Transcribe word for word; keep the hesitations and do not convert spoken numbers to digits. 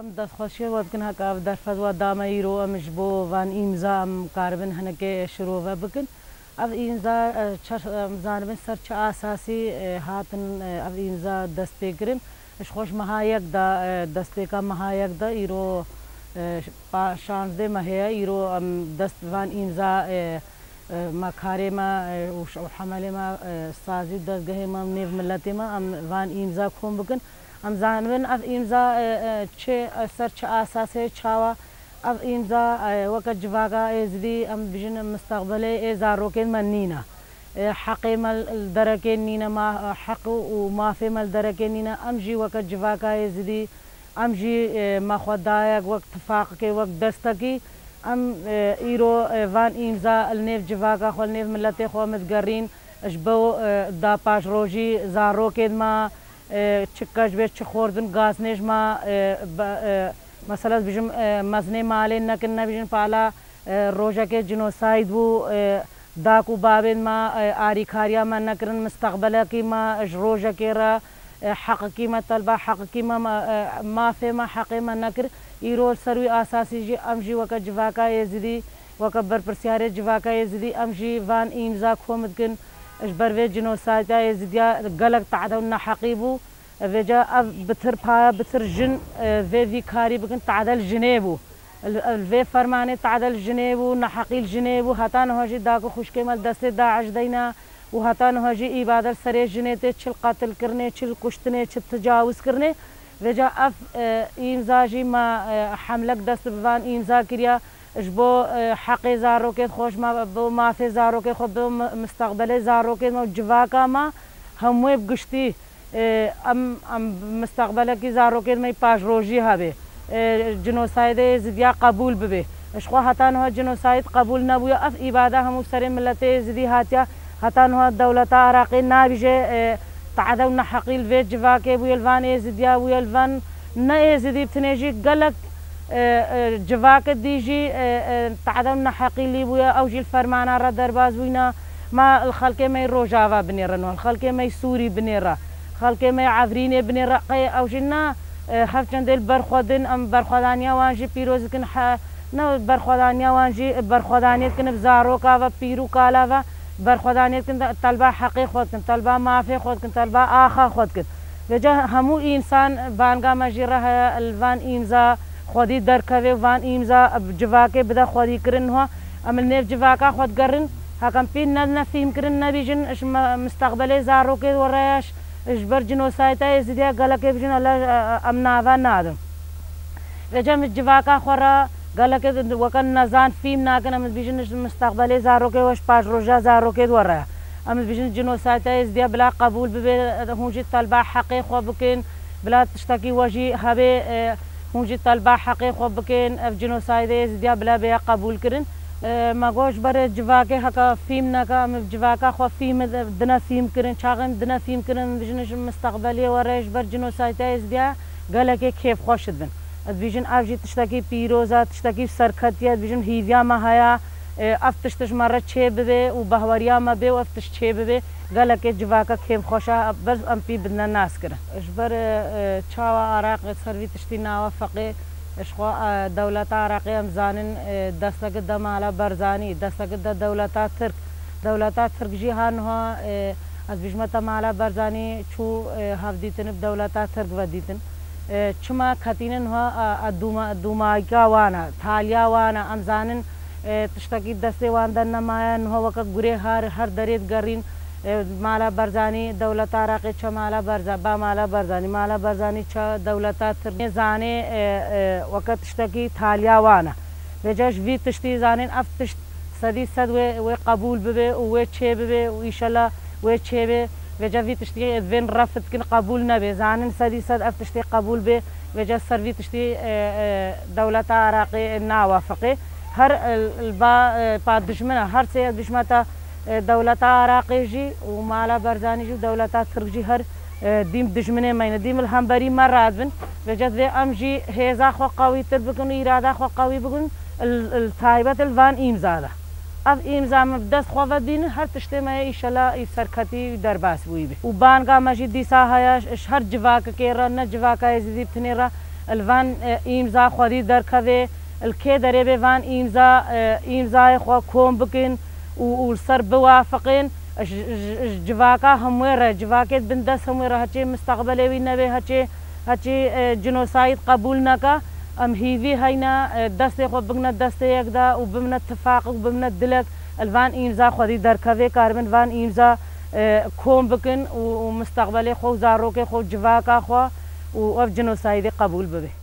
Destxweşiyê we dikin, heke ev derfet we dame îro, em ji bo van îmza em karibin hinekê şirove bikin. Ev îmza, e, çer-, em zanibin ser çi asasî, e, hatin, e, ev îmza dest pê kirin. Ji xwe ji meha yek de, e, destpêka meha yek de îro, e, pa-, şazdeh mehê ye. Îro em dest van îmza, e, e, me karê me, e, û ş-, û hemelê me, e, sazî û dezgehê me, nêv miletê me, em van îmza kom bikin. Em zanibin ev îmza, e, e, çi, e, ser çi asasê, çawa? Ev îmza, e, weke civaka Êzidî, em dibêjin, mistaqbelê ê zarokên me nîne. E, heqê me li derekê nîne, ma, e, heq û mafê me li derekê nîne. Em jî weke civaka Êzidî, em jî, e, me xwe dayek wek tifaqekê, wek destekî. Em, e, îro, e, van îmza li nêv civaka xwe, li nêv miletê xwe em digerîn. Ji bo, e, da paşrojî zarokên me, e, çi keş bê, çi xort bin, gaznêj me, e, be-, e, mesela dibêjim, e, mezinê malê nekin, nebêjin pala, e, rojekê cînosayd bû, e, dak û babên me, e, arîkariya me nekirin, mistaqbelekî me ji rojekê re, e, heqekî me, telba heqekî me, me, e, mafê me, heqê me nekir. Îro li ser wî asasî jî em jî weke civaka Êzidî, weke berpirsyarê civaka Êzidî, em jî van îmza kom dikin. Ji ber vê cînosayda Êzidiya gelek tade û neheqî bû. Vêca ev bitir paya, bitir jin, e, vê vî karî bikin, tade li jinê bû. Li, li vê fermanê tade li jinê bû, neheqî li jinê bû. Heta niha jî dak û xwişkê me li destê DAIŞ deyne û heta niha jî îbade li serê jinê tê, çi li qetilkirinê, çi li kuştinê, çi tecawizkirinê. Vêca ev, e, îmza jî me, e, hemlek dest bi van îmza kiriya. Ji bo, e, heqê zarokê xwe, ji me, bo mafê zarokê xwe, bo mi-, mistaqbelê zarokê me û civaka me hemûyê bi giştî, e, em, em mistaqbelekî zarokên me yî paşrojî hebe. E, cînosaydê Êzidiya qebûl bibe. Ji xwe heta niha cînosayd qebûl nebûye. Ev îbade hemû serê miletê Êzidî hatiye. Heta niha dewleta Iraqê nabêje, e, tade û neheqî li vê civakê bûye, li van Êzidiya bûye, li van ne Êzidî, bi tinê jî gelek, e, e, civakê dî jî, e, e, tade û neheqî lî bûye, ew jî li fermana re derbas bûyne. Ma li xelkê me yê Rojava binêre, niha li xelkê me yê Sûrî binêre, xelkê me yê Efrînê binêre, qey ew jî ne, e, hev çendê li ber xwe din, em berxwedaniya wan jî pîroz dikin, he, ne berxwedaniya wan jî berxwedaniyê dikin bi zaroka ve, pîr û kala ve, berxwedaniyê dikin, telba heqê xwe dikin, telba mafê xwe dikin, telba axa xwe dikin. Vêca hemû însan banga me jî re heye, li van îmza xwedî derkeve û van îmza civakê bide xwedî kirin. Niha em li nêv civaka xwe digerin, hekem pî ne, ne fîhm kirin, nebîjin, ji me, mistaqbelê zarokê we re ye, ji ber cînosayta Êzidiya gelekê bijin, ele, e, e, em nava nadin. Vêca em civaka xwe re gelekê weke nezan fîhm nakin, em dibêjin ji mistaqbelê zarokê we, ji paşroja zarokê we re. Em dibêjin cînosayta Êzidiya bila qebûl bibe, hûn jî telba heqê xwe bikin, bila tiştekî we jî hebe, e, hûn jî telba heqê xwe bikin, ev cînosaydê Êzidiya bila bêya qebûl kirin. E, me got ji ber civakê heke fîhm neke, em civaka xwe fîhm, dine fîhm kirin, çaxê em dine fîhm kirin, em dibêjin ji mistaqbelê we re, ji ber cînosayta Êzidiya gelekê kêfxweş dibin. Ez dibêjin ev jî tiştekî pîroz e, tiştekî serketî ye, dibêjin hîviya me heye, e, ev tişt ji me re çê bibe û bahweriya me bê û ev tişt çê bibe, gelekê civaka kêfxweş e, ber em pî bidine nas kirin. Ji ber, e, çawa Iraq ser vî tiştî nawe feqê, ji xwe, e, dewleta Iraqê em zanin, e, destekê de mala Barzanî, destekê de dewleta Tirk, dewleta Tirk jî ha niha, e, ez bijme te mala Barzanî çû, e, hevdîtin bi dewleta Tirk ve dîtin. E, çima ketînin ha, a, a, dûma-, dûmayka wan e, taliya wan e. Em zanin, e, tiştekî destê wan de nemaye, niha weke gurê har her derê digerîn. E, mala Barzanî, dewleta Iraqê çe mala Barza-, ba mala Barzanî, mala Barzanî çe dewleta Tirk. Zanê, e, e, weke tiştekî taliya wan e. Vêca ji vî tiştî zanîn ev tişt sedî sed wê, wê qebûl bibe û wê çê bibe û îşela wê çê be. Vêca vî tiştî vên ref dikin qebûl nebe. Zanin sedî sed ev tiştê qebûl be. Vêca ser vî tiştî, e, e, dewleta Iraqê nawafiqê. Her, e, li ba, e, pa dijmin e. Her sê dijmeta, e, dewleta Iraqê jî û mala Barzanî jî û dewleta Tirk jî her, e, dîm dijminê me ne. Dîm li hemberî me radibin. Vêca divê em jî hêza xwe qewîtir bikin û îrada xwe qewî bikin. Li, li taybet li van îmza de. Ev îmza me bi dest xwe ve dînin, her tiştê me ye, îşela î serketî derbas bûyî bî. Û banga me jî dîsa heye, ji her civakekê re, ne civaka Êzidî bi tinê re, Li van, e, îmza xwedî derkeve, li kê derê bê van îmza, e, îmzayê xwe kom bikin û, û li ser biwafiqin. Ji, ji, ji civaka hemû re, civakê bin dest hemû re, heçê mistaqbelê wî nebe, heçê, heçê, e, cinosayd qebûl neke. Em hîvî heyne, e, destê xwe bigine destê yek de û bimine tifaq û bimine dilek. Li van îmza xwedî derkeve, karibin van îmza, e, kom bikin û, û mistaqbelê xwe û zarokê xwe û civaka xwe û ev cinosaydê qebûl bibe.